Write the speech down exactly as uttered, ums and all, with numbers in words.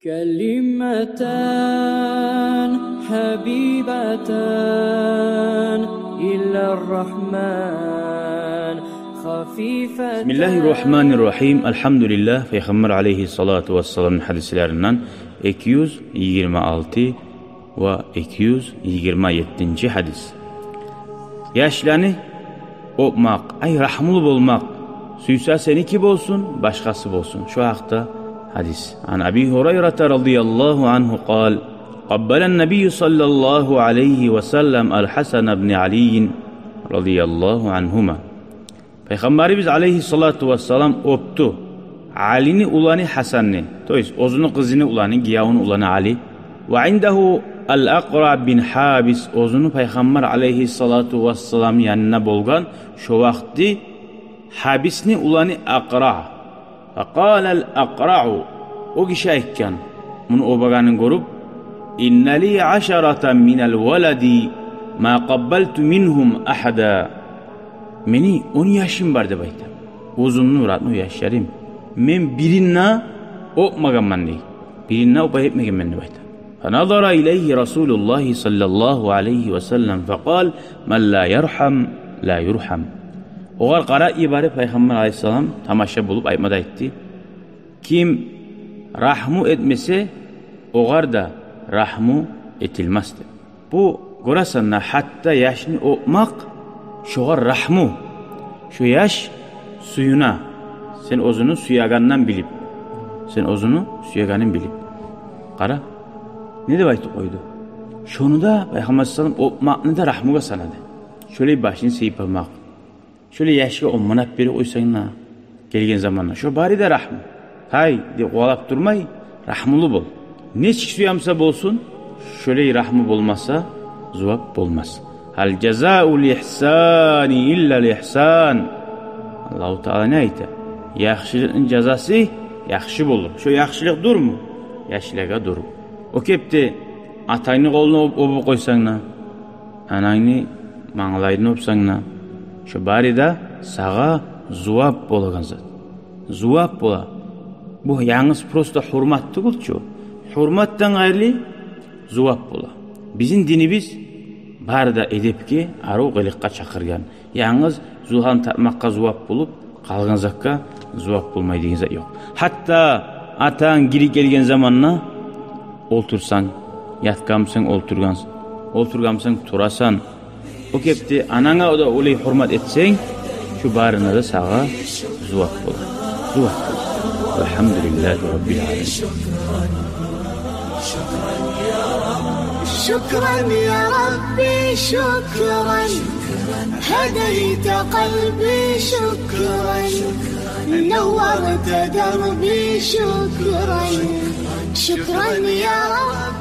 كلمتان حبيبتان إلى الرحمن خفيفتان. Бисмиллагьи ррагьмани ррагьим. Альгьамдулиллагь. Пайхаммар алайгьи ссалату вассаламны гьадислеринден эки юз йигирма алты ва эки юз йигирма еттинчи гьадис. Яшланы оьпмакъ, ай, рагьмулу болмакъ, сюйсе сеники болсун, башгъасы болсун. Шо гьакъда гьадис. عن أبي هريرة رضي الله عنه قال: قبل النبي صلى الله عليه وسلم الحسن بن علي رضي الله عنهما. Пайхаммарыбыз алайгьи ссалату вассалам оьпдю Алини уланы Гьасанны, то есть оьзюню къызыны уланы, гиявуну уланы Али. وعنده الأقرع بن حابس, оьзюню Пайхаммар алайгьи ссалату вассалам янында болгъан шо вакъти Гьабисни уланы Акъра. فقال الأقرع, о гиши айтгъан, муну оьбегенин гёрюп: إن لي عشرة من الولد ما قبلت منهم أحدا. Мени он яшым бар, деп айта. Оьзюмню, родной яшларым. Мен бирин де оьпмегенмен, дей. Бирин де оьпмегенмен, деп айта. فنظر إليه رسول الله صلى الله عليه وسلم فقال: من لا يرحم لا يرحم. Огъар къарап йиберип, Пайхаммар алайгьиссалам тамаша болуп айтма да айтды: ким рагьму этмесе, огъар да рагьму этилмес, деп. Бу, гёресен, гьатта яшны оьпмакъ шогъар рагьму. Шо яш сююне, сен оьзюню сюегенин билип. Сен оьзюню сюегенин билип. Къара, не деп айтып къойду? Шону да, Пайхаммар саллаллагьу алайгьи ва саллам, оьпмекни де рагьмугъа санады. Шолай башын сыйпамакъ. Шолай яшгъа он манат берип къойсанг да, гелген заманда, шо бары да рагьму. Гьай деп къувалап турмай, рагьмулу бол. Нечик сюе буса болсун, шолай рагьму болмаса, зувап болмас. هل جزاء الإحسان إلا الإحسان. Аллагьу Таала не айта? Яхшылыкъны жазасы яхшы болур. Шо яхшылыкъ дюрмю? Яшлагъа дюр. О кепде атангны къолун оьп-, оьбюп къойсанг да, анангны мангалайын оьпсенг де, шо бары да сагъа зувап болагъан зат. Зувап бола. Бу янгыз просто гьюрмат тюгюл чю. Гьюрматдан къайры зувап бола. Бизин динибиз бары да эдепге, арив къылыкъгъа чакъыргъан. Янгыз зулгьам тартмакъгъа зувап болуп къалгъан затгъа зувап болмай деген зат ёкъ. Гьатта атанг гирип гелген заманда олтурсанг, ятгъан бусанг олтургъансан, олтургъан бусанг турасан, о кепде ананга да олай гьюрмат этсенг, шу барына да сагъа зувап бола. Зувап бола. والحمد لله رب العالمين. شكرا يا ربي، شكرا. هديت قلبي، شكرا. نورت دربي، شكرا. شكرا يا رب.